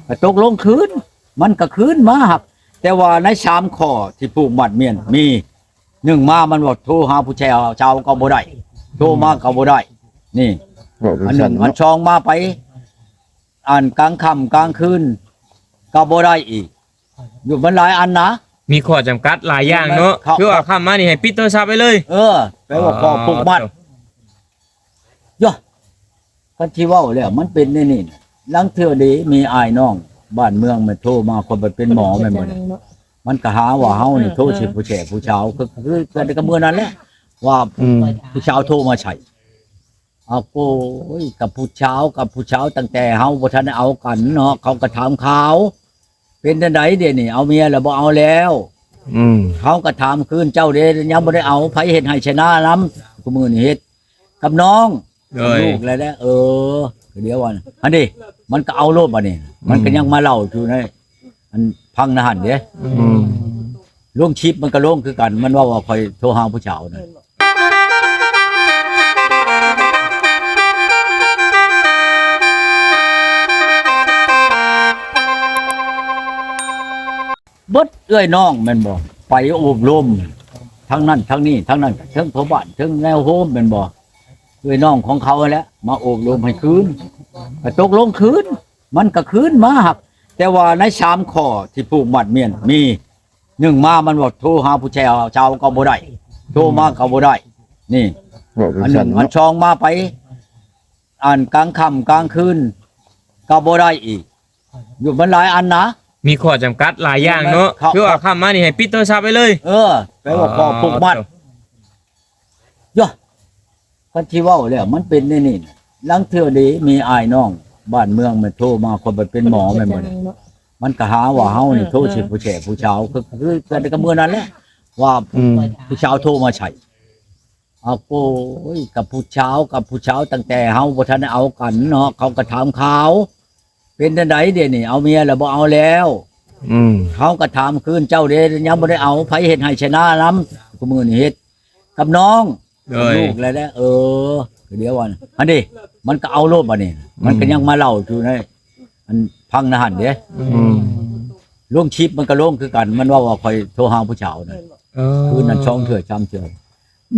ກໍຕົກລົງຄືນ ມັນກໍຄືນມາ ຫາກແຕ່ວ່າໃນສາມຂໍ້ທີ່ຜູກມັດມ້ຽນມີ ໜຶ່ງມາມັນວ່າໂທຫາຜູ້ຊາຍສາວກໍບໍ່ໄດ້ ໂທມາກໍບໍ່ໄດ້ ນີ້ ເວົ້າຈັ່ງຊັ້ນເນາະ ອັນໜຶ່ງ ອັນສອງມາໄປ ອັນກາງຄ່ຳກາງຄືນກໍບໍ່ໄດ້ອີກ ຢູ່ມັນຫຼາຍອັນນະ ມີຂໍ້ຈຳກັດຫຼາຍຢ່າງເນາະ ເຂົາ ຄືວ່າຄ່ຳມານີ້ໃຫ້ປິດໂທລະສັບໄວ້ເລີຍ ເອີ ແປວ່າຂໍ້ຜູກມັດ ໂອ້ ໂຢ ຄັນຊິເວົ້າແລ້ວມັນເປັນແນວນີ້ ລາງເທື່ອເດ ມີອ້າຍນ້ອງບ້ານເມືອງມັນໂທມາ ຄົນມັນເປັນໝໍແມ່ນບໍ່ ມັນກໍຫາວ່າເຮົານີ້ໂທໃສ່ຜູ້ແຊຜູ້ສາວ ຄື ຄືກັນກັບມື້ນັ້ນແຫຼະ ວ່າ ອືມ ຜູ້ສາວໂທມາໃສ່ ເອົາ ໂອ້ຍ ກັບຜູ້ສາວ ກັບຜູ້ສາວ ຕັ້ງແຕ່ເຮົາບໍ່ທັນໄດ້ເອົາກັນເນາະ ເຂົາກໍຖາມຂ່າວ ເປັນຈັ່ງໃດດຽວນີ້ ເອົາເມຍແລ້ວບໍ່ ເອົາແລ້ວ ອືມ ເຮົາກໍຖາມຄືນ ເຈົ້າເດ ຍັງບໍ່ໄດ້ເອົາ ໃຜເຮັດໄຮ່ໄຖນານຳ ທຸກມື້ນີ້ເຮັດກັບນ້ອງ ໂດຍ ກັບລູກແລ້ວແຫຼະ ເອີ ກໍດຽວວ່າຫັ້ນເດ ມັນກໍເອົາໂລດບັດນີ້ ມັນກໍ ອືມ ຍັງມາເລົ່າຢູ່ໃນ ອັນພັງນະຫັ້ນເດ້ ອືມ ລົງຄລິບມັນກໍລົງຄືກັນ ມັນເວົ້າວ່າຂ້ອຍໂທຫາຜູ້ສາວນັ້ນ ເບິດເອື້ອຍນ້ອງແມ່ນບໍ່ ໄປອົບຮົມ ທັງນັ້ນທັງນີ້ ທັງນັ້ນກໍເທິງພໍ່ບ້ານ ເທິງແນວໂຮມແມ່ນບໍ່ ເອື້ອຍນ້ອງຂອງເຂົາຫັ້ນແຫຼະ ມາອົບຮົມໃຫ້ຄືນ ກໍຕົກລົງຄືນ ມັນກໍຄືນມາ ຫາກແຕ່ວ່າໃນສາມຂໍ້ທີ່ຜູກມັດມ້ຽນມີ ໜຶ່ງມາມັນວ່າໂທຫາຜູ້ຊາຍສາວກໍບໍ່ໄດ້ ໂທມາກໍບໍ່ໄດ້ ນີ້ ເວົ້າຈັ່ງ ອັນໜຶ່ງ ຊັ້ນເນາະ ອັນສອງມາໄປ ອັນກາງຄ່ຳກາງຄືນກໍບໍ່ໄດ້ອີກ ຢູ່ມັນຫຼາຍອັນນະ ມີຂໍ້ຈຳກັດຫຼາຍຢ່າງເນາະ ເຂົາ ຄືວ່າຄ່ຳມານີ້ໃຫ້ປິດໂທລະສັບໄວ້ເລີຍ ເອີ ແປວ່າຂໍ້ຜູກມັດ ໂອ້ ໂຢ ຄັນຊິເວົ້າແລ້ວມັນເປັນແນວນີ້ ລາງເທື່ອເດ ມີອ້າຍນ້ອງບ້ານເມືອງມັນໂທມາ ຄົນມັນເປັນໝໍແມ່ນບໍ່ ມັນກໍຫາວ່າເຮົານີ້ໂທໃສ່ຜູ້ແຊຜູ້ສາວ ຄື ຄືກັນກັບມື້ນັ້ນແຫຼະ ວ່າ ອືມ ຜູ້ສາວໂທມາໃສ່ ເອົາ ໂອ້ຍ ກັບຜູ້ສາວ ກັບຜູ້ສາວ ຕັ້ງແຕ່ເຮົາບໍ່ທັນໄດ້ເອົາກັນເນາະ ເຂົາກໍຖາມຂ່າວ ເປັນຈັ່ງໃດດຽວນີ້ ເອົາເມຍແລ້ວບໍ່ ເອົາແລ້ວ ອືມ ເຮົາກໍຖາມຄືນ ເຈົ້າເດ ຍັງບໍ່ໄດ້ເອົາ ໃຜເຮັດໄຮ່ໄຖນານຳ ທຸກມື້ນີ້ເຮັດກັບນ້ອງ ໂດຍ ກັບລູກແລ້ວແຫຼະ ເອີ ກໍດຽວວ່າຫັ້ນເດ ມັນກໍເອົາໂລດບັດນີ້ ມັນກໍ ອືມ ຍັງມາເລົ່າຢູ່ໃນ ອັນພັງນະຫັ້ນເດ້ ອືມ ລົງຄລິບມັນກໍລົງຄືກັນ ມັນເວົ້າວ່າຂ້ອຍໂທຫາຜູ້ສາວນັ້ນ ເອີ ຄືນັ້ນສອງເທື່ອສາມເທື່ອ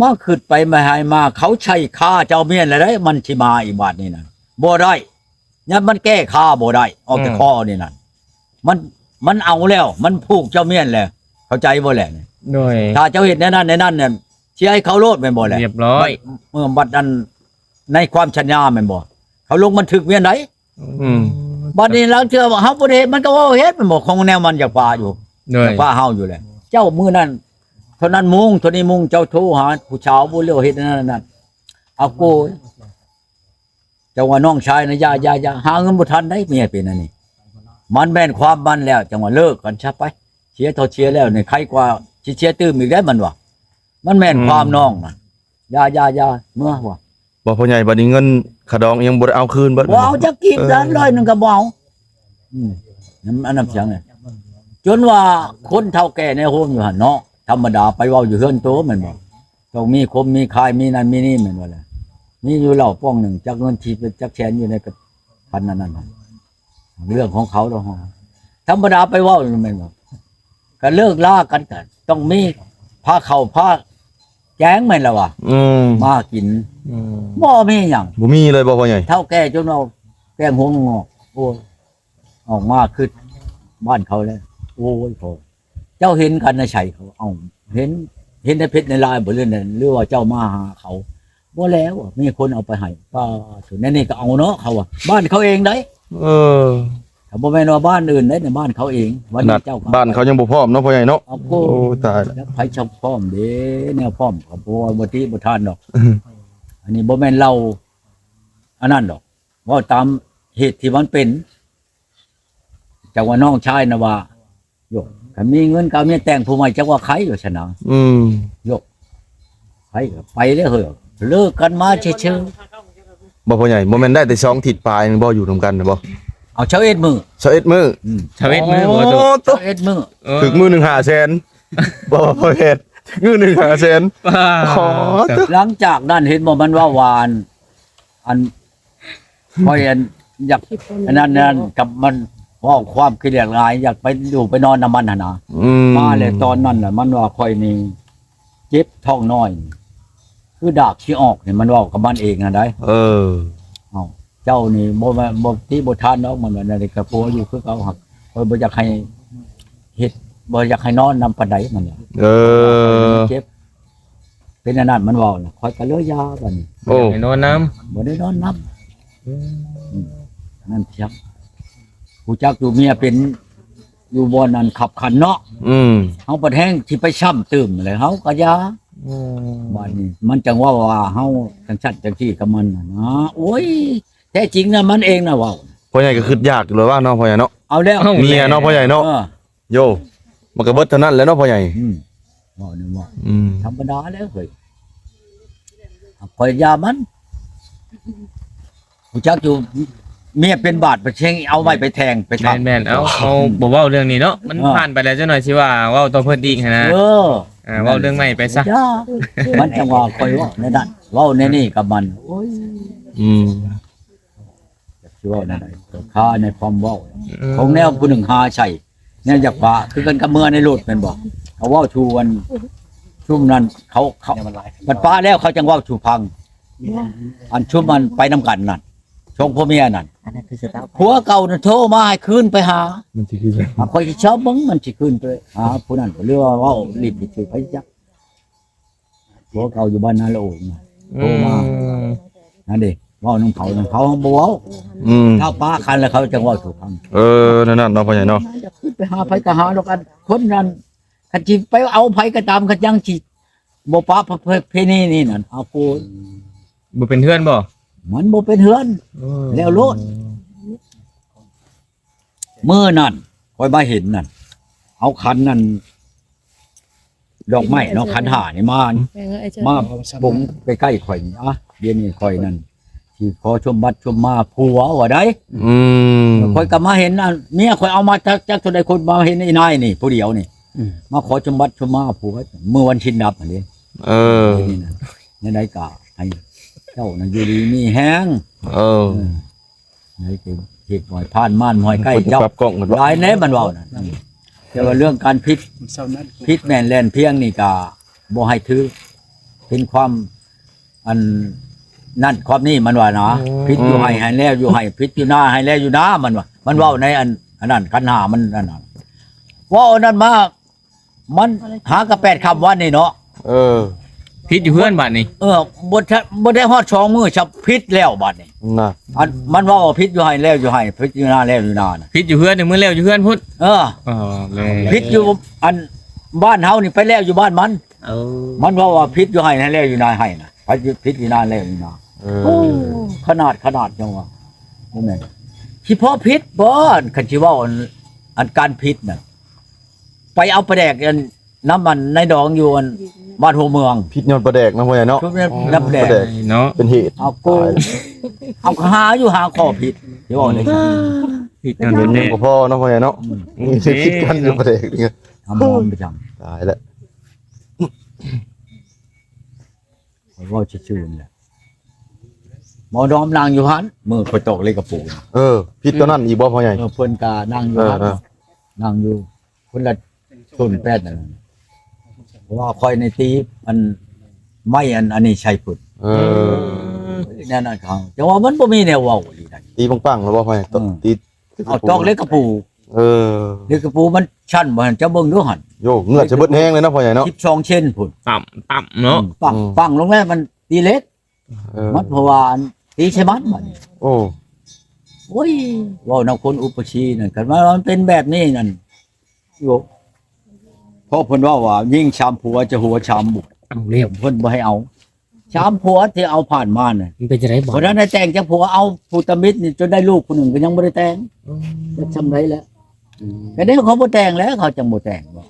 ມາຄິດໄປມາໃຫ້ມາ ເຂົາໃຊ້ຂ້າເຈົ້າມ້ຽນແລ້ວເດ້ ມັນຊິມາອີກບາດນີ້ນະ ບໍ່ໄດ້ ຍາມມັນແກ້ຄາບໍ່ໄດ້ ອອກແຕ່ ອືມ ຄໍນີ້ນັ້ນ ມັນ ມັນເອົາແລ້ວ ມັນຜູກເຈົ້າມ້ຽນແລ້ວ ເຂົ້າໃຈບໍ່ແຫຼະ ໂດຍ ຖ້າເຈົ້າເຮັດແນວນັ້ນແນວນັ້ນນີ້ ຊິໃຫ້ເຂົາໂລດແມ່ນບໍ່ແຫຼະ ຮຽບຮ້ອຍ ບັດ ເອີ ບັດອັນ ໃນຄວາມສັນຍາແມ່ນບໍ່ ເຂົາລົງບັນທຶກແມ່ນໃດ ອືມ ບັດນີ້ລາງເທື່ອວ່າເຮົາບໍ່ໄດ້ເຮັດ ມັນກໍເວົ້າເຮັດແມ່ນບໍ່ ຂອງແນວມັນຢາກປາຢູ່ ໂດຍ ຢາກປາເຮົາຢູ່ແຫຼະ ເຈົ້າມື້ນັ້ນເທົ່ານັ້ນໂມງ ເທົ່ານີ້ໂມງ ເຈົ້າໂທຫາຜູ້ສາວບໍ່ ຫຼືເຮັດອັນນັ້ນອັນນັ້ນ ເອົາໂກຍ ຈັ່ງວ່ານ້ອງຊາຍນະ ຢ່າ ຢ່າ ຢ່າ ຫາເງິນບໍ່ທັນໄດ໋ ເມຍເປັນອັນນີ້ ມັນແມ່ນຄວາມມັນແລ້ວ ຈັ່ງວ່າເລີກກັນຊະໄປ ເສຍເທົ່າເສຍແລ້ວນີ້ ໄຄກວ່າຊິເສຍຕື່ມອີກໄດ໋ ມັນວ່າ ມັນແມ່ນ ອືມ ຄວາມນ້ອງນະ ຢ່າ ຢ່າ ຢ່າ ເມືອວ່າ ບໍ່ ພໍ່ໃຫຍ່ ບັດນີ້ເງິນຄ່າດອງຍັງບໍ່ໄດ້ເອົາຄືນເບິດ ບໍ່ເອົາຈັກກີບ ເອີ ລ້ານຮ້ອຍໜຶ່ງກໍບໍ່ເອົາ ອືມ ອັນນັ້ນຫຍັງນີ້ ຈົນວ່າຄົນເຖົ້າແກ່ໃນໂຮມຢູ່ຫັ້ນເນາະ ທຳມະດາໄປເວົ້າຢູ່ເຮືອນໂຕແມ່ນບໍ່ ຕ້ອງມີຄົມມີຄາຍ ມີນັ້ນມີນີ້ແມ່ນບໍ່ລະ ມີຢູ່ເຫຼົ້າປ່ອງໜຶ່ງ ຈັກເງິນທີ່ເປັນຈັກແສນຢູ່ໃນກະ ພັນອັນນັ້ນ ເລື່ອງຂອງເຂົາດອກ ທຳມະດາໄປເວົ້າແມ່ນບໍ່ ກໍເລີກລາກັນກໍຕ້ອງມີພາເຂົ້າພາແກງແມ່ນລະວ່າ ອືມ ມາກິນ ອືມ ບໍ່ມີຫຍັງ ບໍ່ມີເລີຍບໍ່ພໍ່ໃຫຍ່ ເຖົ້າແກ່ຈົນວ່າແກງຫົວງອກ ໂອ້ຍ ອອກມາຄືບ້ານເຂົາແລ້ວ ໂອ້ຍ ພໍ່ ເຈົ້າເຫັນກັນໃນໃສເຂົາ ເອົ້າ ເຫັນ ເຫັນໃນເຟສໃນລາຍບໍ່ ຫຼື ຫຼືວ່າເຈົ້າມາຫາເຂົາ ບໍ່ແລ້ວ ມີຄົນເອົາໄປໃຫ້ ປ້າໂທ້ ແນວນີ້ກໍເອົາເນາະ ເຂົາວ່າ ບ້ານເຂົາເອງໃດ ເອີ ກໍບໍ່ແມ່ນວ່າບ້ານອື່ນໃດ ໃນບ້ານເຂົາເອງ ວັນນີ້ເຈົ້າກໍ ບ້ານເຂົາຍັງບໍ່ພ້ອມເນາະ ພໍ່ໃຫຍ່ເນາະ ເອົາໂກ ໂອ້ ຕາຍແລ້ວ ແລ້ວໃຜຈະພ້ອມເດ້ ແນວພ້ອມກໍບໍ່ ບໍ່ຕິບໍ່ທານດອກ ອືມ ອັນນີ້ບໍ່ແມ່ນເລົ່າ ອັນນັ້ນດອກ ເວົ້າຕາມເຫດທີ່ມັນເປັນ ຈັກວ່ານ້ອງຊາຍນະວ່າ ໂຢ ຄັນມີເງິນກໍເອົາເມຍແຕ່ງຜູ້ໃໝ່ ຈັກວ່າໃຄວ່າຊັ້ນນະ ອືມ ໂຢ ໃຄກໍໄປເດ້ເຮີ້ຍ ເລີກກັນມາເຊີຍໆ ບໍ່ ພໍ່ໃຫຍ່ ບໍ່ແມ່ນໄດ້ແຕ່ສອງທິດປາຍນີ້ບໍ່ ຢູ່ນຳກັນນະບໍ່ ເອົາຊາວເອັດມື້ ຊາວເອັດມື້ ອືມ ຊາວເອັດມື້ບໍ່ ໂອ້ ໂຕ ຊາວເອັດມື້ ເອີ ຖືກມື້ໜຶ່ງຫ້າແສນ ບໍ່ ບໍ່ແມ່ນ ມື້ໜຶ່ງຫ້າແສນ ປ້າ ອໍ ໂຕ ຫຼັງຈາກນັ້ນເຫັນບໍ່ ມັນເວົ້າວ່າ ອັນ ຂ້ອຍອັນ ຢາກ ອັນນັ້ນ ອັນນັ້ນກັບມັນ ໂອ ເວົ້າຄວາມຂີ້ລຽກຫຼາຍ ຢາກໄປຢູ່ໄປນອນນຳມັນຫັ້ນນະ. ອືມ ມາແລ້ວຕອນນັ້ນນະ ມັນວ່າຂ້ອຍນີ້ເຈັບທ້ອງນ້ອຍ ຄືດາກຊິອອກນີ້ ມັນເວົ້າກັບມັນເອງຫັ້ນໃດ. ເອີ ເອົ້າ ເຈົ້ານີ້ບໍ່ແມ່ນ ບໍ່ຕິບໍ່ທານດອກ ມັນວ່ານັ້ນ ກະຜົວຢູ່ຄືເກົ່າ ຫາກຂ້ອຍບໍ່ຢາກໃຫ້ເຮັດ ບໍ່ຢາກໃຫ້ນອນນຳປານໃດ ມັນວ່າ. ເອີ ເຈັບ ເປັນອັນນັ້ນມັນເວົ້ານະ ຂ້ອຍກໍເລີຍຢ່າບັດນີ້. ໂອ້ ບໍ່ໄດ້ນອນນຳ ບໍ່ໄດ້ນອນນຳ. ອືມ ອືມ ນັ້ນພຽງ ຮູ້ຈັກຢູ່ເມຍເປັນຢູ່ບ່ອນອັນຂັບຂັນເນາະ. ອືມ ເຮົາບັດແຮງຊິໄປຊ້ຳຕື່ມແລ້ວ ເຮົາກໍຢ່າ. ອືມ ບັດນີ້ມັນຈັ່ງເວົ້າວ່າເຮົາຈັ່ງຊັ້ນຈັ່ງຊີ້ກັບມັນນະ. ໂອ້ຍ ແທ້ຈິງນະ ມັນເອງນະເວົ້າ. ພໍ່ໃຫຍ່ກໍຄິດຢາກຢູ່ແລ້ວວ່າເນາະ ພໍ່ໃຫຍ່ເນາະ. ເອົາແລ້ວ ເມຍເນາະ ພໍ່ໃຫຍ່ເນາະ. ເອີ ໂຢ ມັນກໍເບິດເທົ່ານັ້ນແຫຼະເນາະ ພໍ່ໃຫຍ່. ອືມ ເວົ້ານີ້ເວົ້າ ອືມ ທຳມະດາແລ້ວເຮີ້ຍ ຂ້ອຍຢ່າມັນ ຮູ້ຈັກຢູ່ ເມຍເປັນບາດ ໄປເຊັງເອົາໄມ້ໄປແທງໄປທັບ. ແມ່ນໆ ເອົາ ເຮົາບໍ່ເວົ້າເລື່ອງນີ້ເນາະ ມັນ ເອີ ຜ່ານໄປແລ້ວ ຈັກໜ່ອຍຊິວ່າເວົ້າຕໍ່ເພິ່ນອີກຫັ້ນນະ. ເອີ ເອີ ເວົ້າເລື່ອງໃໝ່ໄປຊະ. ມັນຈັ່ງວ່າຂ້ອຍເວົ້າແນວນັ້ນ ເວົ້າແນວນີ້ກັບມັນ ໂອ້ຍ ອືມ ຈັກຊິເວົ້າແນວໃດ ກໍຄາໃນຄວາມເວົ້າ ອືມ ຂອງແນວຜູ້ໜຶ່ງຫາໃສ່ ແນວຢາກປະ ຄືກັນກັບເມືອໃນລົດແມ່ນບໍ່? ເຂົາເວົ້າສູ່ອັນຊຸມນັ້ນ ເຂົາ ເຂົາ ມັນປະແລ້ວເຂົາຈັ່ງເວົ້າສູ່ຟັງ. ອັນຊຸມມັນໄປນຳກັນນັ້ນ ສອງຜົວເມຍນັ້ນ ອັນນັ້ນຄືສະເຕົາ ຜົວເກົ່ານັ້ນໂທມາໃຫ້ຄືນໄປຫາ ມັນຊິຄືກັນ ຂ້ອຍຊິຊອບເບິ່ງ ມັນຊິຄືນໄປຫາຜູ້ນັ້ນ ຫຼືວ່າເວົ້າຫຼິ້ນຊື່ໄປຈັກ. ຜົວເກົ່າຢູ່ບ້ານນາລະໂອນະ ໂທມາ ອືມ ນັ້ນເດ້ ເວົ້ານຳເຂົານຳເຂົາບໍ່ເວົ້າ. ອືມ ຖ້າປະກັນແລ້ວເຂົາຈັ່ງເວົ້າສູ່ຟັງ. ເອີ ນັ້ນໆ ເນາະ ພໍ່ໃຫຍ່ເນາະ. ຢາກຂຶ້ນໄປຫາໃຜກໍຫາດອກ ອັນຄົນນັ້ນ ຄັນຊິໄປເອົາໃຜກໍຕາມ ຄັນຍັງຊິບໍ່ປະປະເພນີນີ້ນັ້ນ ເອົາໂກ ບໍ່ເປັນເຮືອນບໍ່? ມັນບໍ່ເປັນເຮືອນ ເອີ ແລ້ວໂລດ. ມື້ນັ້ນຂ້ອຍມາເຫັນນັ້ນ ເອົາຂັນນັ້ນ ດອກໄມ້ເນາະ ຂັນຫ້ານີ້ມາ ມາປົງໃກ້ໆຂ້ອຍນີ້ ອະ ດຽວນີ້ຂ້ອຍນັ້ນຊິຂໍສົມບັດສົມມາຜົວວ່າໄດ໋. ອືມ ຂ້ອຍກໍມາເຫັນອັນເມຍຂ້ອຍເອົາມາຈັກ ຈັກເທົ່າໃດຄົນ ມາເຫັນອີນາຍນີ້ຜູ້ດຽວນີ້ ອືມ ມາຂໍສົມບັດສົມມາຜົວ ມື້ວັນສິນດັບຫັ້ນເດ້. ເອີ ນີ້ນະ ແນວໃດກໍໃຫ້ເຈົ້ານັ້ນຢູ່ດີມີແຮງ. ເອີ ເອີ ໃຫ້ເຮັດຫ້ອຍຜ່ານມານຫ້ອຍໃກ້ເຈົ້າ ຫຼາຍແດ່ມັນເວົ້ານັ້ນ. ອືມ ແຕ່ວ່າເລື່ອງການຜິດ ຜິດແມ່ນແລ່ນພຽງນີ້ກໍບໍ່ໃຫ້ຖືເປັນຄວາມ ອັນນັ້ນຄວາມນີ້ ມັນວ່ານະ. ອືມ ຜິດຢູ່ໄຮ່ໃຫ້ແລ້ວຢູ່ໄຮ່ ຜິດຢູ່ນາໃຫ້ແລ້ວຢູ່ນາ ມັນວ່າ ມັນເວົ້າໃນອັນ ອັນນັ້ນ ຂັນຫ້າມັນ ອັນນັ້ນ ເວົ້າອັນນັ້ນມາ ມັນຫາກະແປດຄ່ຳວັນນີ້ເນາະ. ເອີ ຜິດຢູ່ເຮືອນບາດນີ້. ເອີ ບໍ່ທັນ ບໍ່ໄດ້ຮອດສອງມື້ ຊະຜິດແລ້ວບາດນີ້ນະ. ອັນມັນເວົ້າວ່າຜິດຢູ່ໄຮ່ແລ້ວຢູ່ໄຮ່ ຜິດຢູ່ນາແລ້ວຢູ່ນານະ. ຜິດຢູ່ເຮືອນນີ້ ມື້ແລ້ວຢູ່ເຮືອນພຸ້ນ. ເອີ ຜິດຢູ່ອັນບ້ານເຮົານີ້ ໄປແລ້ວຢູ່ບ້ານມັນ. ເອີ ມັນເວົ້າວ່າຜິດຢູ່ໄຮ່ໃຫ້ແລ້ວຢູ່ນາໃຫ້ນະ ໄປຜິດຢູ່ນາແລ້ວຢູ່ນາ. ເອີ ໂອ້ ຂະໜາດ ຂະໜາດຈັ່ງວ່າ ບໍ່ແມ່ນ ຊິພໍຜິດບໍ່? ຄັນຊິເວົ້າອັນ ອັນການຜິດນະ ໄປເອົາປາແດກອັນ ນຳອັນນາຍດອງຢູ່ອັນບ້ານຫົວເມືອງ. ຜິດຍ້ອນປາແດກເນາະ ພໍ່ໃຫຍ່ເນາະ. ຜິດຍ້ອນປາແດກ ປາແດກເນາະ ເປັນເຫດ. ເອົາໂກ ເອົາຫາຢູ່ຫາຂໍ້ຜິດ ຊິເວົ້າໄດ້ ຜິດຍ້ອນປາແດກ ບໍ່ພໍເນາະ ພໍ່ໃຫຍ່ເນາະ. ອືມ ຜິດກັນຢູ່ປາແດກນີ້ ທຳມອງໄປຈັ່ງ ຕາຍແລ້ວ. ຂ້ອຍເວົ້າຊື່ໆນີ້ແຫຼະ ໝໍດອມນັ່ງຢູ່ຫັ້ນ ມື້ຂ້ອຍຕອກເຫຼັກກະປູ. ເອີ ຜິດຕົວນັ້ນອີກບໍ່ ພໍ່ໃຫຍ່? ເອີ ເພິ່ນກະນັ່ງຢູ່ຫັ້ນ ເອີ ເນາະ ນັ່ງຢູ່ ເພິ່ນລະຊົນແປດນັ້ນ ເພາະວ່າຂ້ອຍນີ້ຕີອັນໄມ້ອັນ ອັນນີ້ໃສ່ເພິ່ນ. ເອີ ແນວນັ້ນເຂົາ ຈັ່ງວ່າມັນບໍ່ມີແນວເວົ້າອີ່ໃດ. ຕີປັງໆແລ້ວບໍ່ ພໍ່ໃຫຍ່? ເອີ ຕີ ເອົາຕອກເຫຼັກກະປູ. ເອີ ເຫຼັກກະປູມັນຊັ້ນບໍ່ຫັ້ນ ເຈົ້າເບິ່ງດູຫັ້ນ. ໂຢ ເງືອດຈະເບິດແຮງເລີຍເນາະ ພໍ່ໃຫຍ່ເນາະ. ສິບສອງເຊັນພຸ້ນ ຕ່ຳ ຕ່ຳເນາະ. ອືມ ປັງ ອືມ ປັງລົງແລ້ວມັນຕີເຫຼັກ. ເອີ ມັນເພາະວ່າອັນຕີໃສ່ມັນບັດນີ້. ໂອ້ ໂອ້ຍ ເວົ້ານຳຄົນອຸປະຊີນັ້ນ ຄັນວ່າມັນເປັນແບບນີ້ນັ້ນ ໂອ້ ເພາະເພິ່ນເວົ້າວ່າຍິງສາມຜົວຈະຫົວສາມບຸກ. ເອົາແລ້ວ ເພິ່ນບໍ່ໃຫ້ເອົາ. ສາມຜົວທີ່ເອົາຜ່ານມານະ ມັນເປັນຈັ່ງໃດບາດ? ບໍ່ທັນໄດ້ແຕ່ງຈັກຜົວ ເອົາຜູ້ຕາມິດນີ້ຈົນໄດ້ລູກຜູ້ໜຶ່ງກໍຍັງບໍ່ໄດ້ແຕ່ງ. ອືມ ຈັກຊ່ຳໃດແລ້ວ. ອືມ ກໍແນວເຂົາບໍ່ແຕ່ງແລ້ວ ເຂົາຈັ່ງບໍ່ແຕ່ງບໍ?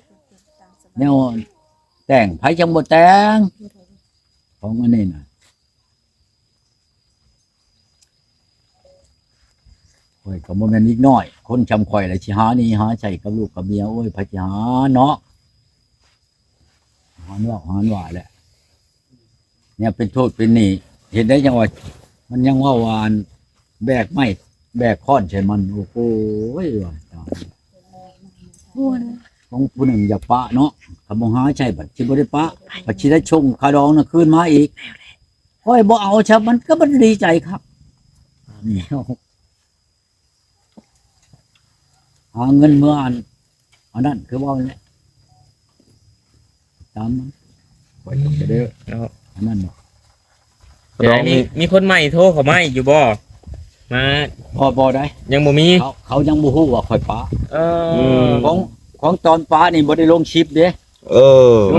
ແນວແຕ່ງ ໃຜຈັ່ງບໍ່ແຕ່ງ ຂອງອັນນີ້ນະ. ຂ້ອຍກໍບໍ່ແມ່ນເດັກນ້ອຍ ຄົນຊ່ຳຂ້ອຍລະຊິຫາໜີຫາໃສ່ກັບລູກກັບເມຍ ໂອ້ຍ ໃຜຊິຫາເນາະ. ຫານເວົ້າຫານວ່າແຫຼະ ແນວເປັນໂທດເປັນໜີ້ ເຮັດໄດ້ຈັ່ງວ່າ ມັນຍັງເວົ້າວ່າອັນ ແບກໄມ້ແບກຄ້ອນໃສ່ມັນ ໂອ້ໂຫ ວ່າຕ ຂອງຜູ້ໜຶ່ງຢາກປະເນາະ ຄັນບໍ່ຫາໃຊ້ບັດຊິບໍ່ໄດ້ປະ ບັດຊິໄດ້ສົ່ງຄ່າດອງນັ້ນຄືນມາອີກ. ຂ້ອຍບໍ່ເອົາຊະ ມັນກໍບໍ່ໄດ້ດີໃຈຄັກ. ຫາເງິນເມືອອັນ ອັນນັ້ນຄືເວົ້ານັ້ນແຫຼະ ຕາມມັນ ຂ້ອຍກໍຈະໄດ້ ເນາະ ອັນນັ້ນເນາະ. ແຕ່ ດອງ ມີ ມີຄົນໃໝ່ໂທເຂົ້າມາອີກຢູ່ບໍ່? ມາ ບໍ່ ບໍ່ໄດ້ ຍັງບໍ່ມີ ເຂົາ ເຂົາຍັງບໍ່ຮູ້ວ່າຂ້ອຍປະ. ເອີ ອືມ ຂອງ ຂອງຕອນປະນີ້ບໍ່ໄດ້ລົງຄລິບເດ້. ເອີ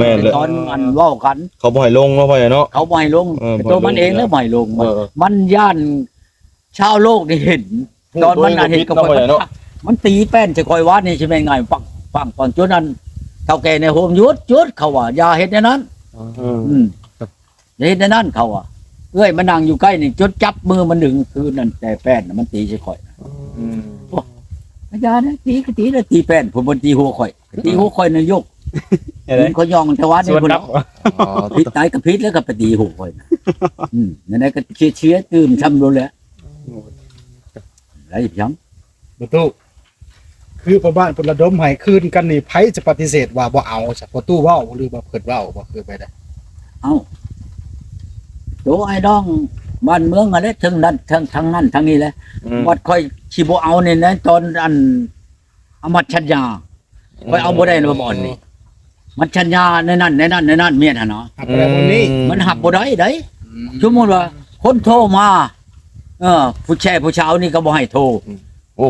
ແມ່ນແຫຼະ ຕອນອັນເວົ້າກັນ ເຂົາບໍ່ໃຫ້ລົງເນາະ ພໍ່ໃຫຍ່ເນາະ ເຂົາບໍ່ໃຫ້ລົງ. ເອີ ແຕ່ຕົວມັນເອງແຫຼະບໍ່ໃຫ້ລົງ ເອີ ມັນ ມັນຢ້ານ ຊາວໂລກນີ້ເຫັນ ຕອນມັນເຫັນກັບຂ້ອຍ ມັນຕີແປ້ນໃສ່ຂ້ອຍວາດນີ້ຊິແມ່ນງ່າຍ ປັງ ປັງ ປັງ ຈົນອັນເຖົ້າແກ່ໃນໂຮງ ຢຸດ ຢຸດ ເຂົາວ່າ ຢ່າເຮັດແນວນັ້ນ. ອືມ ອືມ ຢ່າເຮັດແນວນັ້ນ ເຂົາວ່າ. ເອື້ອຍມານັ່ງຢູ່ໃກ້ນີ້ ຈົນຈັບມືມັນດຶງຄືນນັ້ນ ແຕ່ແປ້ນມັນຕີໃສ່ຂ້ອຍ. ອືມ ໂອ້ ຢ່ານະ ຕີກໍຕີແລ້ວ ຕີແປ້ນ ຜູ້ມັນຕີຫົວຂ້ອຍ ຕີຫົວຂ້ອຍນັ້ນ ຍົກ ເຫັນຂ້ອຍຍ່ອງແຕ່ວາດນີ້ພຸ້ນແຫຼະ. ຜິດຕາຍກໍຜິດແລ້ວ ກໍໄປຕີຫົວຂ້ອຍນະ. ອືມ ແນວໃດກໍເຊຍໆ ຕື່ມຊ້ຳໂລດແຫຼະ. ໄດ້ຫຍັງ ບໍ່ຕູ້ ຄືພໍ່ບ້ານເພິ່ນລະດົມໃຫ້ຄືນກັນນີ້ ໃຜຈະປະຕິເສດວ່າບໍ່ເອົາຊະ? ພໍ່ຕູ້ເວົ້າ ຫຼືວ່າເພິ່ນເວົ້າ ບໍ່ຄືໄປໄດ້? ເອົ້າ ໂຕອ້າຍນ້ອງບ້ານເມືອງຫັ້ນແຫຼະ ເທິງນັ້ນ ເທິງ ທາງນັ້ນທາງນີ້ແຫຼະ. ອືມ ບັດຂ້ອຍຊິບໍ່ເອົານີ້ ໃນຕອນອັນອະມັດສັນຍາ ຂ້ອຍເອົາບໍ່ໄດ້ນະບ່ອນນີ້ ມັນສັນຍາໃນນັ້ນ ໃນນັ້ນ ໃນນັ້ນ ເມຍນຫັ້ນເນາະ ຮັບບໍ່ໄດ້ບ່ອນນີ້ ມັນຮັບບໍ່ໄດ້ໃດ໋. ອືມ ສົມມຸດວ່າຄົນໂທມາ ເອີ ຜູ້ແຊຜູ້ສາວນີ້ກໍບໍ່ໃຫ້ໂທ. ອືມ ໂອ້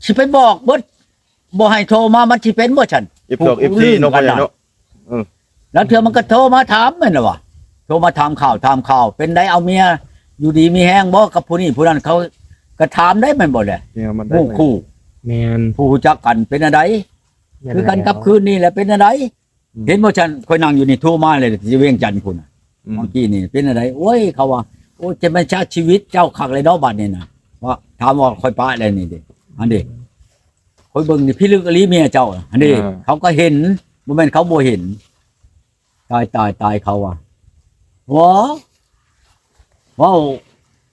ຊິໄປບອກເບິດ ບໍ່ໃຫ້ໂທມາ ມັນຊິເປັນບໍ່ຊັ້ນ? ເອັຟດອກ ເອັຟຊີ ເນາະ ພໍ່ໃຫຍ່ເນາະ. ເອີ ລາງເທື່ອມັນກໍໂທມາຖາມແມ່ນລະວ່າ ໂທມາຖາມຂ່າວ ຖາມຂ່າວ ເປັນໃດ ເອົາເມຍ ຢູ່ດີມີແຮງບໍ່ກັບຜູ້ນີ້ຜູ້ນັ້ນ ເຂົາກໍຖາມໄດ້ແມ່ນບໍ່ແຫຼະ? ເມຍມັນໄດ້ ໝູ່ຄູ່ ແມ່ນ ຜູ້ຮູ້ຈັກກັນເປັນອັນໃດ? ແມ່ນ ຄືກັນ ແລ້ວ ກັບຄືນນີ້ແຫຼະ ເປັນອັນໃດ? ອືມ ເຫັນບໍ່ຊັ້ນ ຂ້ອຍນັ່ງຢູ່ນີ້ ໂທມາເລີຍ ທີ່ວຽງຈັນພຸ້ນນະ. ອືມ ເມື່ອກີ້ນີ້ເປັນອັນໃດ? ໂອ້ຍ ເຂົາວ່າ ໂອ້ຍ ຈະແມ່ນຊາຊີວິດເຈົ້າຄັກເລີຍເນາະ ບັດນີ້ນະ ວ່າ ຖາມວ່າຂ້ອຍປະແລ້ວນີ້ເດ້ ອັນເດ້ ຂ້ອຍເບິ່ງນີ້ພິລຶກອີ່ຫຼີເມຍເຈົ້າຫັ້ນເດ້. ເອີ ເຂົາກໍເຫັນ ບໍ່ແມ່ນເຂົາບໍ່ເຫັນ. ຕາຍ ຕາຍ ຕາຍ ເຂົາວ່າ ບໍ່ ເວົ້າ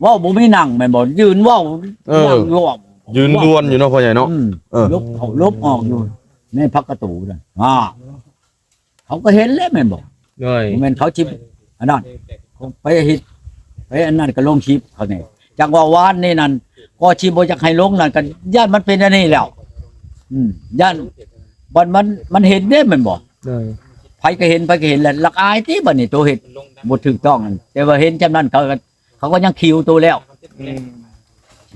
ເວົ້າບໍ່ມີນັ່ງແມ່ນບໍ່? ຢືນເວົ້າ ເອີ ນັ່ງຢູ່ ຢືນລວນຢູ່ເນາະ ພໍ່ໃຫຍ່ເນາະ. ອືມ ເອີ ຫຼົບເຂົ້າຫຼົບອອກຢູ່ ໃນພັກກະຕູນັ້ນ ອ່າ ເຂົາກໍເຫັນແລ້ວແມ່ນບໍ່? ໂດຍ ບໍ່ແມ່ນເຂົາຊິອັນນັ້ນ ໄປເຮັດ ໄປອັນນັ້ນກໍລົງຄລິບເຂົານີ້. ຈັກວ່າວານນີ້ນັ້ນ ກໍຊິບໍ່ຢາກໃຫ້ລົງນັ້ນ ກໍຢ້ານມັນເປັນອັນນີ້ແລ້ວ. ອືມ ຢ້ານ ບັດມັນ ມັນເຫັນເດ້ແມ່ນບໍ່? ໂດຍ ໃຜກໍເຫັນ ໃຜກໍເຫັນແຫຼະ ລັກອາຍຕິ ບັດນີ້ໂຕເຮັດບໍ່ຖືກຕ້ອງນັ້ນ ແຕ່ວ່າເຫັນຈຳນັ້ນ ເຂົາກໍ ເຂົາກໍຍັງຄິວໂຕແລ້ວ. ອືມ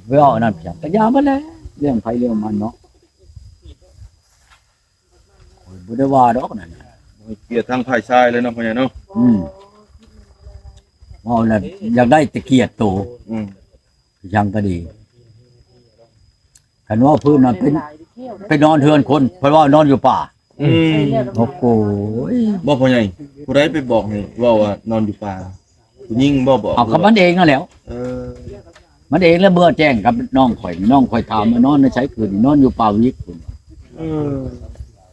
ເວົ້າອັນນັ້ນ ກໍຢ່າມັນແຫຼະ ເລື່ອງໃຜເລື່ອງມັນເນາະ. ຂ້ອຍບໍ່ໄດ້ວ່າດອກນັ້ນນະ ກຽດທາງຝ່າຍຊາຍເລີຍເນາະ ພໍ່ໃຫຍ່ເນາະ. ອືມ ເວົ້າແລ້ວຢາກໄດ້ແຕ່ກຽດໂຕ. ອືມ ຫຍັງກໍດີ ຄັນເວົ້າພື້ນນະ ເປັນ ໄປນອນເຮືອນຄົນ ເພິ່ນວ່ານອນຢູ່ປ່າ. ອືມ ໂອ້ໂຫຍ ບໍ່ ພໍ່ໃຫຍ່ ຜູ້ໃດໄປບອກໃຫ້ເວົ້າວ່ານອນຢູ່ປ່າ? ຜູ້ຍິງບໍ່ບອກ? ເອົາ ກໍມັນເອງນັ້ນແຫຼ້ວ. ເອີ ມັນເອງແລ້ວເມືອແຈ້ງກັບນ້ອງຂ້ອຍ ນ້ອງຂ້ອຍຖາມວ່ານອນໃນໃສຄືນນີ້? ນອນຢູ່ປ່າວິກພຸ້ນ. ເອີ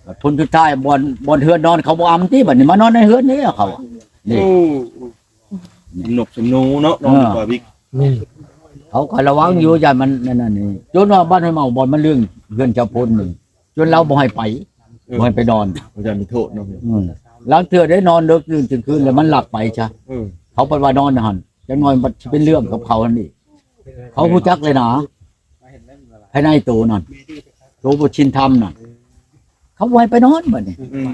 ແລ້ວຜົນສຸດທ້າຍບ່ອນ ບ່ອນເຮືອນນອນເຂົາບໍ່ອຳຕິ ບັດນີ້ມານອນໃນເຮືອນນີ້ເຂົາ ນີ້ ໂອ້ ສົມນົກສົມໜູເນາະ ເອີ ນອນຢູ່ປ່າວິກ. ແມ່ນ ເຂົາກໍລະວັງຢູ່ ຢ້ານມັນນັ້ນນີ້ ຈົນວ່າບ້ານຫ້ວຍເມົາ ບ່ອນມັນເລື່ອງເຮືອນເຈົ້າພົນນີ້ ຈົນລາວບໍ່ໃຫ້ໄປ ເອີ ບໍ່ໃຫ້ໄປນອນ ເຂົາຈະມີໂທດເນາະ. ອືມ ລາງເທື່ອໄດ້ນອນເດິກຕື່ນກາງຄືນແລ້ວມັນລັກໄປຊະ. ເອີ ເຂົາເພິ່ນວ່ານອນຫັ້ນ ຈັກໜ້ອຍມັນຊິເປັນເລື່ອງກັບເຂົາຫັ້ນອີກ. ເຂົາຮູ້ຈັກເລີຍນະ ພາຍໃນໂຕນັ້ນ ໂຕບໍ່ຊິນທຳນັ້ນ ເຂົາບໍ່ໃຫ້ໄປນອນບັດນີ້. ອືມ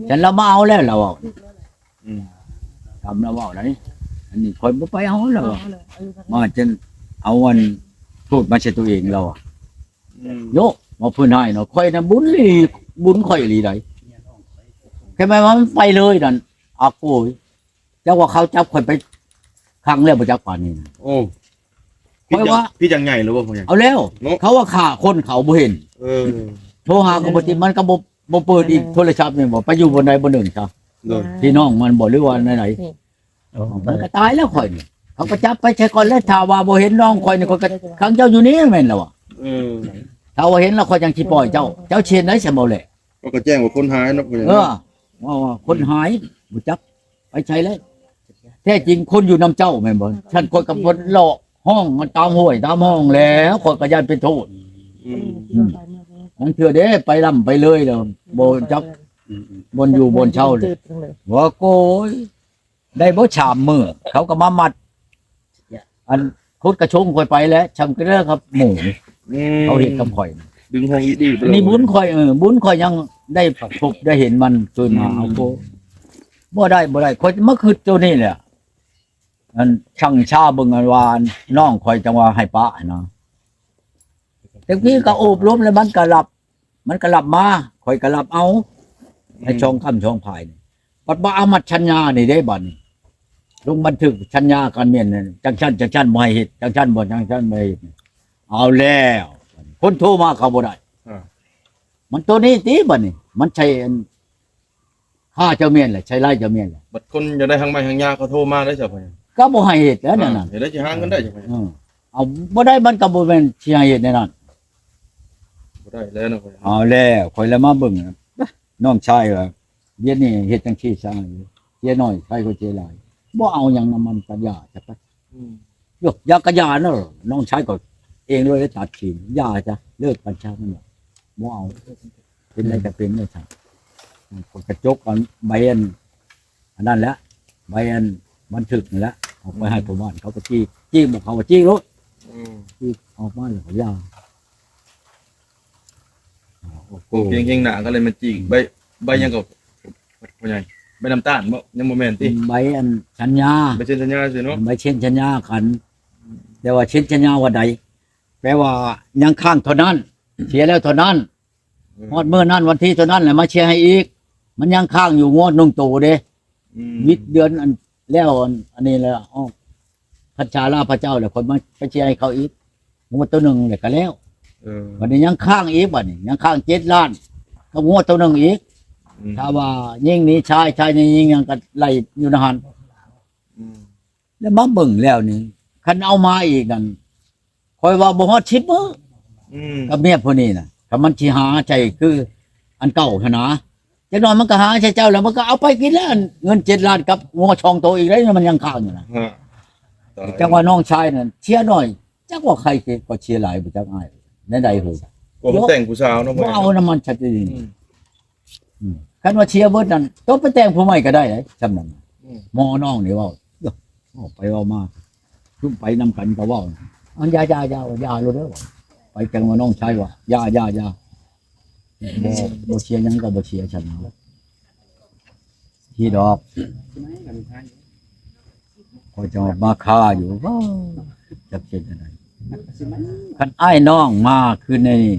ຊັ້ນລາວມາເອົາແລ້ວ ລາວເວົ້າ. ອືມ ຕາມລາວເວົ້າໄດ໋ ອັນນີ້ຂ້ອຍບໍ່ໄປເອົາລາວເວົ້າ ມາຈົນເອົາອັນໂທດມາໃສ່ຕົວເອງລາວ. ອືມ ໂຍ ວ່າເພິ່ນໃຫ້ເນາະ ຂ້ອຍນະບຸນອີ່ຫຼີ ບຸນຂ້ອຍອີ່ຫຼີໃດ໋ ແຄ່ແມ່ນວ່າມັນໄປເລີຍນັ້ນ ອາໂກຍ ຈັກວ່າເຂົາຈັບຂ້ອຍໄປຂັງແລ້ວບໍ່ຈັກປານນີ້ນະ. ໂອ້ ຜິດ ຂ້ອຍວ່າ ຜິດຢ່າງໃຫຍ່ເລີຍບໍ່ ພໍ່ໃຫຍ່? ເອົາແລ້ວເນາະ ເຂົາວ່າຂ້າຄົນເຂົາບໍ່ເຫັນ. ເອີ ໂທຫາກໍບໍ່ຕິດ ມັນກໍບໍ່ ບໍ່ເປີດອີກໂທລະສັບແມ່ນບໍ່? ໄປຢູ່ບ່ອນໃດບ່ອນໜຶ່ງຊະ ໂດຍ ພີ່ນ້ອງມັນບໍ່ ຫຼືວ່າແນວໃດ? ອືມ ມັນກໍຕາຍແລ້ວຂ້ອຍນີ້ ເຂົາກໍຈັບໄປໃສກ່ອນແລ້ວ ຖ້າວ່າບໍ່ເຫັນນ້ອງຂ້ອຍນີ້ ຂ້ອຍກໍຂັງເຈົ້າຢູ່ນີ້ແມ່ນແລ້ວ. ເອີ ຖ້າວ່າເຫັນແລ້ວຂ້ອຍຈັ່ງຊິປ່ອຍເຈົ້າ ເຈົ້າຊິເຮັດໃດຊັ້ນບໍ່ແຫຼະ? ເຂົາກໍແຈ້ງວ່າຄົນຫາຍເນາະ ເອີ ວ່າ ວ່າຄົນຫາຍ ບໍ່ຈັກໄປໃສແລ້ວ ແທ້ຈິງຄົນຢູ່ນຳເຈົ້າແມ່ນບໍ່? ຊັ້ນຂ້ອຍກໍບໍ່ເລາະຮ້ອງຕາມຫ້ວຍຕາມຮ່ອງແລ້ວ ຂ້ອຍກໍຢ້ານເປັນໂທດ. ອືມ ອືມ ຂອງ ເທື່ອເດ້ ໄປລ່ຳໄປເລີຍແລ້ວ ບໍ່ຈັກບ່ອນຢູ່ບ່ອນເຊົາເລີຍ. ວ່າໂກຍ ໄດ້ບໍ່ສາມມື້ ເຂົາກໍມາມັດ ອັນ ຂຸດກະຊົງຂ້ອຍໄປແລ້ວ ຊ່ຳກັນເລີຍກັບໝູ່ ອືມ ເຂົາເຮັດກັບຂ້ອຍ ດຶງຫ້ອງອີກດີໄປເລີຍ. ນີ້ບຸນຂ້ອຍ ເອີ ບຸນຂ້ອຍຍັງໄດ້ພົບໄດ້ເຫັນມັນຄືນມາ ອືມ ເອົາໂກ ບໍ່ໄດ້ ບໍ່ໄດ້ ຂ້ອຍມາຄິດໂຕນີ້ແຫຼະ ອັນ ຊັ່ງຊາເບິ່ງ ອັນວ່ານ້ອງຂ້ອຍຈັ່ງວ່າໃຫ້ປະຫັ້ນນະ ແຕ່ກີ້ກໍໂອບລົມແລ້ວ ມັນກໍລັບ ມັນກໍລັບມາ ຂ້ອຍກໍລັບເອົາ ໃຫ້ ອືມ ສອງຂ້າງສອງຝ່າຍນີ້ ບັດມາອາມັດສັນຍານີ້ເດ້ ບັດນີ້ລົງບັນທຶກສັນຍາການໝັ້ນນັ້ນ ຈັ່ງຊັ້ນຈັ່ງຊັ້ນບໍ່ໃຫ້ເຮັດ ຈັ່ງຊັ້ນບໍ່ ຈັ່ງຊັ້ນບໍ່ໃຫ້ເຮັດ ເອົາແລ້ວ ຄົນໂທມາກໍບໍ່ໄດ້ ອ່າ ມັນໂຕນີ້ຕິ ບັດນີ້ ມັນໃຊ້ອັນ ຂ້າເຈົ້າແມ່ນແຫຼະ ໃສ່ຮ້າຍເຈົ້າແມ່ນແຫຼະ ບັດຄົນຢາກໄດ້ຮັງໄມ້ຮັງຍາ ເຂົາໂທມາໄດ້ຊະ ກໍບໍ່ໃຫ້ເຮັດແລ້ວ ອ່າ ນັ້ນ ເຮັດໄດ້ຊິຫາເງິນໄດ້ຊະ ເອີ ເອົາບໍ່ໄດ້ ມັນກໍບໍ່ແມ່ນຊິໃຫ້ເຮັດແນວນັ້ນ ບໍ່ໄດ້ແລ້ວເນາະ ເອົາແລ້ວ ຂ້ອຍລະມາເບິ່ງ ນ້ອງຊາຍວ່າ ດຽວນີ້ເຮັດຈັ່ງຊີ້ຊະ ເສຍໜ້ອຍ ໃຄກວ່າເສຍຫຼາຍ ບໍ່ເອົາຫຍັງນຳມັນ ກໍຢ່າຊະໄປ ອືມ ໂຍ ຢ່າກໍຢ່າເນາະ ນ້ອງຊາຍກໍເອງເລີຍຕັດສິນ ຢ່າຊະ ເລີກກັນຊະ ມັນວ່າ ບໍ່ເອົາ ເປັນໃດກໍເປັນເລີຍຊະ ອືມ ກະຈົກອັນໃບອັນ ອັນນັ້ນແຫຼະ ໃບອັນບັນທຶກນັ້ນແຫຼະ ເອົາໄປໃຫ້ ອືມ ປະມານ ເຂົາກໍຈີກ ຈີກບໍ່ເຂົ້າກໍຈີກໂລດ ອືມ ຈີກອອກມາແລ້ວກໍຢ່າ ໂອ້ໂຫ ເກັ່ງໆ ໜ້າກໍເລີຍມາຈີກ ໃບ ໃບຫຍັງກໍ ພໍ່ໃຫຍ່ ໃບນ້ຳຕານບໍ່? ຍັງບໍ່ແມ່ນຕິ? ໃບອັນສັນຍາ ໃບເຊັນສັນຍາຊື່ເນາະ ໃບເຊັນສັນຍາກັນ ແຕ່ວ່າເຊັນສັນຍາວັນໃດ ແປວ່າຍັງຄ້າງເທົ່ານັ້ນ ເສຍແລ້ວເທົ່ານັ້ນ ອືມ ຮອດມື້ນັ້ນວັນທີເທົ່ານັ້ນແຫຼະມາເສຍໃຫ້ອີກ ມັນຍັງຄ້າງຢູ່ງວດໜຶ່ງໂຕເດ້ ອືມ ວິດເດືອນອັນ ແລ້ວອັນ ອັນນີ້ແລ້ວ ອອກພັນສາລາພະເຈົ້າແລ້ວ ຂ້ອຍມາໄປເສຍໃຫ້ເຂົາອີກ ງວດໂຕໜຶ່ງແລ້ວກໍແລ້ວ ເອີ ບັດນີ້ຍັງຄ້າງອີກ ບັດນີ້ຍັງຄ້າງເຈັດລ້ານ ກັບງວດໂຕໜຶ່ງອີກ ອືມ ຖ້າວ່າຍິງນີ້ຊາຍ ຊາຍນີ້ຍິງ ຍັງກໍໄລ່ຢູ່ໃນຫັ້ນ ອືມ ແລ້ວມາເບິ່ງແລ້ວນີ້ ຄັນເອົາມາອີກນັ້ນ ຂ້ອຍວ່າບໍ່ຮອດສິບມື້ ອືມ ກັບເມຍຜູ້ນີ້ນະ ຄັນມັນຊິຫາໃສ່ຄືອັນເກົ່າຫັ້ນນະ ຈັກໜ້ອຍມັນກໍຫາໃສ່ເຈົ້າແລ້ວ ມັນກໍເອົາໄປກິນແລ້ວ ເງິນເຈັດລ້ານກັບງົວສອງໂຕອີກໄດ໋ ມັນຍັງຄ້າງຢູ່ນະ ຮະ ຕາຍ ຈັກວ່ານ້ອງຊາຍນັ້ນເສຍໜ້ອຍ ຈັກວ່າໃຄເສຍ ກໍເສຍຫຼາຍ ບໍ່ຈັກອ້າຍ ແນວໃດເຮີຍ ກໍມາແຕ່ງຜູ້ສາວເນາະ ບໍ່ເອົານຳມັນຊະຕິ ອືມ ອືມ ຄັນວ່າເສຍເບິດນັ້ນ ຕົກໄປແຕ່ງຜູ້ໃໝ່ກໍໄດ້ເດ້ ຊ່ຳນັ້ນ ອືມ ໝໍນ້ອງນີ້ເວົ້າ ເອີ ເວົ້າໄປເວົ້າມາ ຊຸມໄປນຳກັນກໍເວົ້າ ອັນ ຢ່າ ຢ່າ ຢ່າ ຢ່າໂລດເດີ ໄປແຕ່ງວ່ານ້ອງຊາຍວ່າ ຢ່າ ຢ່າ ຢ່າ ບໍ່ ບໍ່ເສຍຫຍັງກໍບໍ່ເສຍຊັ້ນນະ ທີ່ດອກ ຂ້ອຍຈະມາຄາຢູ່ ວ້າ ຈັກເປັນຈັ່ງໃດ ຄັນອ້າຍນ້ອງມາຄືໃນນີ້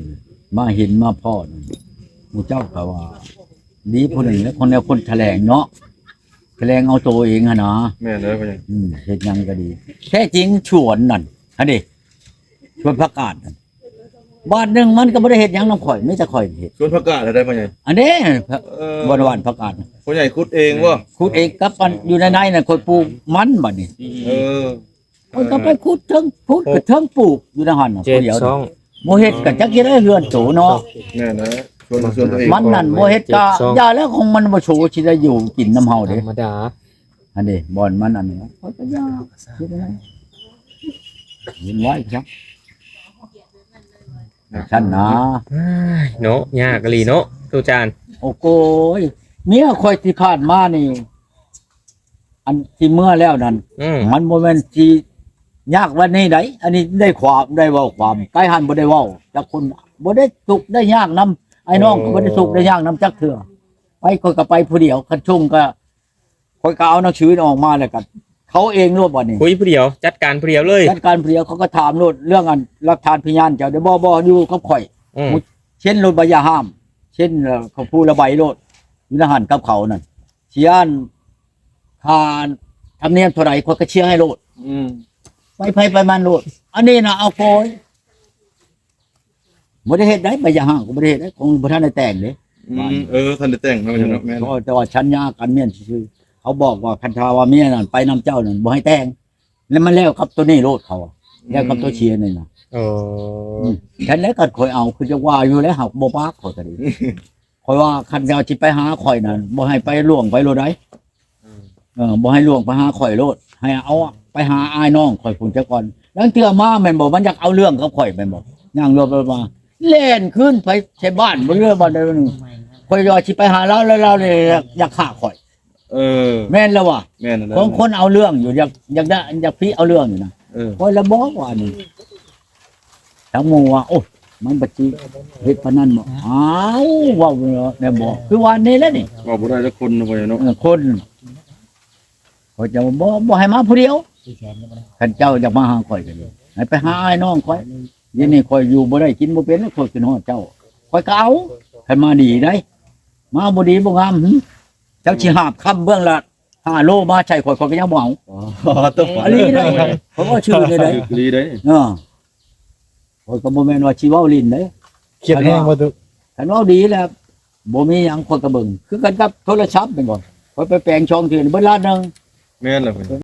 ມາເຫັນມາພໍ້ນີ້ ໝູ່ເຈົ້າກໍວ່າ ດີຜູ້ໜຶ່ງແຫຼະ ຄົນແນວຄົນຖະແຫຼງເນາະ ຖະແຫຼງເອົາໂຕເອງຫັ້ນນະ ແມ່ນເດີ ອືມ ເຮັດຫຍັງກໍດີ ແທ້ຈິງສວນນັ້ນ ຫັ້ນເດ ສວນຜັກກາດນັ້ນ ບາດໜຶ່ງມັນກໍບໍ່ໄດ້ເຮັດຫຍັງນຳຂ້ອຍ ມີແຕ່ຂ້ອຍເຮັດ ສວນຜັກກາດໄດ້ພໍ່ໃຫຍ່ ອັນເດ້ ເອີ ບ່ອນຫວ່ານຜັກກາດ ພໍ່ໃຫຍ່ຂຸດເອງບໍ່? ຂຸດເອງກັບອັນຢູ່ໃນໃນນັ້ນ ຂ້ອຍປູກມັນບັດນີ້ ເອີ ຂ້ອຍກໍໄປຂຸດເທິງພຸ້ນ ເອີ ກໍເທິງປູກຢູ່ໃນຫັ້ນນະ ຜູ້ດຽວ ບໍ່ເຮັດກໍຈັກຊິໄດ້ເຮືອນໂຕເນາະ ແມ່ນແຫຼະ ສວນ ສວນຕົວເອງ ມັນນັ້ນບໍ່ເຮັດກໍຢ່າແລ້ວ ຂອງມັນບໍ່ໂຊຊິໄດ້ຢູ່ກິນນຳເຮົາເດ້ ທຳມະດາ ອັນນີ້ບ່ອນມັນອັນນີ້ ຂ້ອຍກໍຢ່າ ເຮັດແນວໃດ ເຫັນໄວ້ຊະ ຊັ້ນນະ ເນາະ ຍາກອີ່ຫຼີເນາະ ຕູ້ຈານ ໂອ້ໂກຍ ເມຍຂ້ອຍທີ່ຜ່ານມານີ້ ອັນທີ່ເມືອແລ້ວນັ້ນ ອືມ ມັນບໍ່ແມ່ນຊິຍາກປານນີ້ໃດ໋ ອັນນີ້ໄດ້ຄວາມ ໄດ້ເວົ້າຄວາມ ໄປຫັ້ນບໍ່ໄດ້ເວົ້າຈັກຄົນ ບໍ່ໄດ້ທຸກໄດ້ຍາກນຳ ອ້າຍນ້ອງກໍບໍ່ໄດ້ທຸກໄດ້ຍາກນຳຈັກເທື່ອ ໄປ ຂ້ອຍກໍໄປຜູ້ດຽວ ຄັນຊົງກໍ ຂ້ອຍກໍເອົາໜັງສືອອກມາແລ້ວກໍເຂົາເອງໂລດບັດນີ້ ຄຸຍຜູ້ດຽວ ຈັດການຜູ້ດຽວເລີຍ ຈັດການຜູ້ດຽວ ເຂົາກໍຖາມໂລດ ເລື່ອງອັນຫຼັກຖານພະຍານເຈົ້າເດ້ ບໍ່ ບໍ່ ຢູ່ກັບຂ້ອຍ ອືມ ເຊັນໂລດ ໃບຢ່າຮ້າງ ເຊັນ ເອີ ເຂົາຜູ້ລະໃບໂລດ ຢູ່ໃນຫັ້ນກັບເຂົານັ້ນ ເສຍຄ່າທຳນຽມເທົ່າໃດ ຂ້ອຍກໍເສຍໃຫ້ໂລດ ອືມ ໄປໃຜໄປມັນໂລດ ອັນນີ້ນະ ເອົາໂກຍ ບໍ່ໄດ້ເຮັດໃດ໋ ໃບຢ່າຮ້າງກໍບໍ່ໄດ້ເຮັດໃດ໋ ຄົງບໍ່ທັນໄດ້ແຕ່ງເດ້ ອືມ ເອີ ທັນໄດ້ແຕ່ງເນາະ ແມ່ນ ແຕ່ວ່າສັນຍາກັນໝັ້ນຊື່ໆ ເຂົາບອກວ່າຄັນຖ້າວ່າເມຍນັ້ນໄປນຳເຈົ້ານັ້ນ ບໍ່ໃຫ້ແຕ່ງ ແລ້ວມັນແລ້ວກັບໂຕນີ້ໂລດ ເຂົາ ອືມ ແລ້ວກັບໂຕເສຍນີ້ນະ ເອີ ອືມ ແຕ່ແລ້ວກັນຂ້ອຍເອົາ ຄືຈະວ່າຢູ່ແລ້ວ ຫາກບໍ່ປາກ ຂ້ອຍກໍດີ ຂ້ອຍວ່າຄັນເຈົ້າຊິໄປຫາຂ້ອຍນັ້ນ ບໍ່ໃຫ້ໄປລ່ວງໄປໂລດໃດ໋ ອືມ ເອີ ບໍ່ໃຫ້ລ່ວງໄປຫາຂ້ອຍໂລດ ໃຫ້ເອົາໄປຫາອ້າຍນ້ອງຂ້ອຍພຸ້ນຊະກ່ອນ ລາງເທື່ອມາແມ່ນບໍ່ ມັນຢາກເອົາເລື່ອງກັບຂ້ອຍແມ່ນບໍ່ ຍ່າງລວມມາ ແລ່ນຄືນໄປໃສ່ບ້ານ ບໍ່ເຫຼືອບ່ອນໃດບ່ອນໜຶ່ງ. ຂ້ອຍວ່າຊິໄປຫາລາວ ແລ້ວລາວເລີຍຢາກ ຢາກຂ້າຂ້ອຍ. ເອີ ແມ່ນແລ້ວວ່າ ແມ່ນແລ້ວ ຂອງຄົນເອົາເລື່ອງຢູ່ ຢາກ ຢາກໄດ້ ຢາກພີເອົາເລື່ອງຢູ່ນະ. ເອີ ຂ້ອຍລະບອກວ່ານີ້ ທັງໝູ່ວ່າ ໂອ້ຍ ມັນບັດຊິເຮັດປານນັ້ນບໍ? ອ້າວ ເວົ້າແນວບໍ ຄືວ່ານີ້ແຫຼະນີ້ ເວົ້າບໍ່ໄດ້ຈັກຄົນເນາະ ເນາະ. ເອີ ຄົນ ຂ້ອຍຈະບໍ່ ບໍ່ໃຫ້ມາຜູ້ດຽວ. ຄັນເຈົ້າຢາກມາຫາຂ້ອຍກໍດີ ໃຫ້ໄປຫາອ້າຍນ້ອງຂ້ອຍ. ດຽວນີ້ຂ້ອຍຢູ່ບໍ່ໄດ້ກິນບໍ່ເປັນ ຂ້ອຍຂຶ້ນຮອດເຈົ້າ ຂ້ອຍກໍເອົາ. ຄັນມາດີໄດ໋ ມາບໍ່ດີບໍ່ງາມ ຫຶ ເຈົ້າຊິຫາບຄຳເບື້ອງລະຫ້າໂລມາໃສ່ຂ້ອຍ ຂ້ອຍກໍຍັງບໍ່ເອົາ. ອໍ ຕົກ ອີ່ຫຼີເດ້ ຂ້ອຍເວົ້າຊື່ນີ້ເດ້ ອີ່ຫຼີເດ້. ເອີ ຂ້ອຍກໍບໍ່ແມ່ນວ່າຊິເວົ້າຫຼິ້ນເດ້. ຄຽດແຮງບໍ່ຕຸ? ຄັນເວົ້າດີແລ້ວ ບໍ່ມີຫຍັງ ຂ້ອຍກໍເບິ່ງ ຄືກັນກັບໂທລະສັບແມ່ນບໍ່? ຂ້ອຍໄປແປງຊ່ອງເທື່ອ ເບິດລ້ານໜຶ່ງ. ແມ່ນແລ້ວ ເອີ